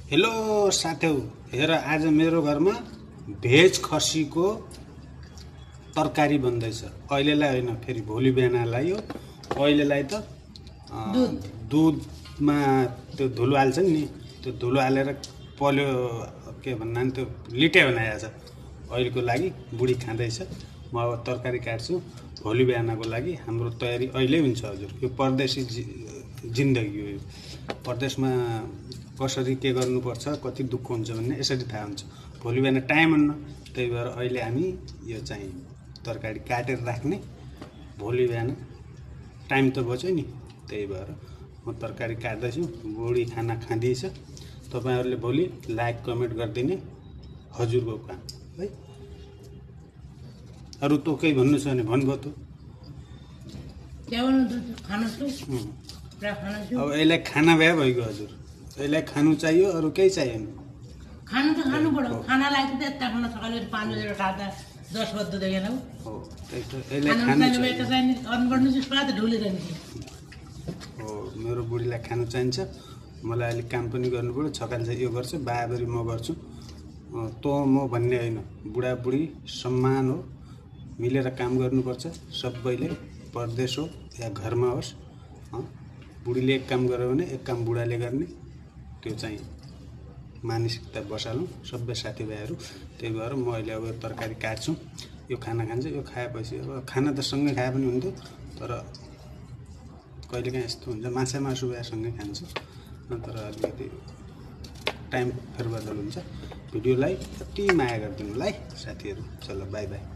Hello साथीहरु, हेर आज मेरो घरमा भेज खसीको तरकारी बन्दैछ। अहिलेलाई हैन, फेरि भोलि बिहानलाई हो। अहिलेलाई त दुधमा त्यो धुलो हाल्छ नि, त्यो धुलो हालेर पल्यो के भन्ना नि, त्यो लिटे बनाएको छ। अहिलेको लागि बुढी खाँदैछ। म अब तरकारी काट्छु। भोलि बिहानको लागि हाम्रो तयारी अहिले हुन्छ हजुर। यो परदेशी जिन्दगी हो। परदेशमा कसरी के गर्नुपर्छ, कति दुःख हुन्छ भन्ने यसरी थाहा हुन्छ। भोलि बिहान टाइम हुन्न, त्यही भएर अहिले हामी यो चाहिँ तरकारी काटेर राख्ने। भोलि बिहान टाइम त बच्यो नि, त्यही भएर म तरकारी काट्दैछु। बुढी खाना खाँदैछ। तपाईहरुले भोलि लाइक कमेन्ट गरिदिने हजुरको काम है। अरु त केही भन्नु छ भने भन्नुभयो त। अब यसलाई खाना भ्या भइगयो हजुर। यसलाई खानु चाहियो, अरु केही चाहिएन। खानु त खानु पर्यो। खानालाई त त्यता खाना सकाले 5 बजे खादा 10 बजे देखेन हो। त्यही त यसलाई खानु चाहियो। अनबर्नु चाहिँ स्वाद ढुलिरहन्छ। हो, मेरो बुढीलाई खानु चाहिन्छ। मलाई अलि काम पनि गर्नु पर्यो। छकाल चाहिँ यो गर्छ, बाबरी म गर्छु। त म भन्ने हैन। बुढाबुढी सम्मान हो। मिलेर काम गर्नुपर्छ सबैले। परदेश हो या घरमा होस्, बुढीले एक काम गर्यो भने एक काम बुढाले गर्ने। त्यो चाहिँ मानसिकता बसालौँ सबै साथीभाइहरू। त्यही भएर म अहिले अब तरकारी काट्छु। यो खाना खान्छ। यो खाएपछि अब खाना त सँगै खाए पनि हुन्थ्यो, तर कहिलेकाहीँ यस्तो हुन्छ माछा मासु भए सँगै खान्छ। तर अलिकति टाइम फेरबदल हुन्छ। भिडियोलाई अति माया गरिदिनु ल साथीहरू। चलो बाई बाई।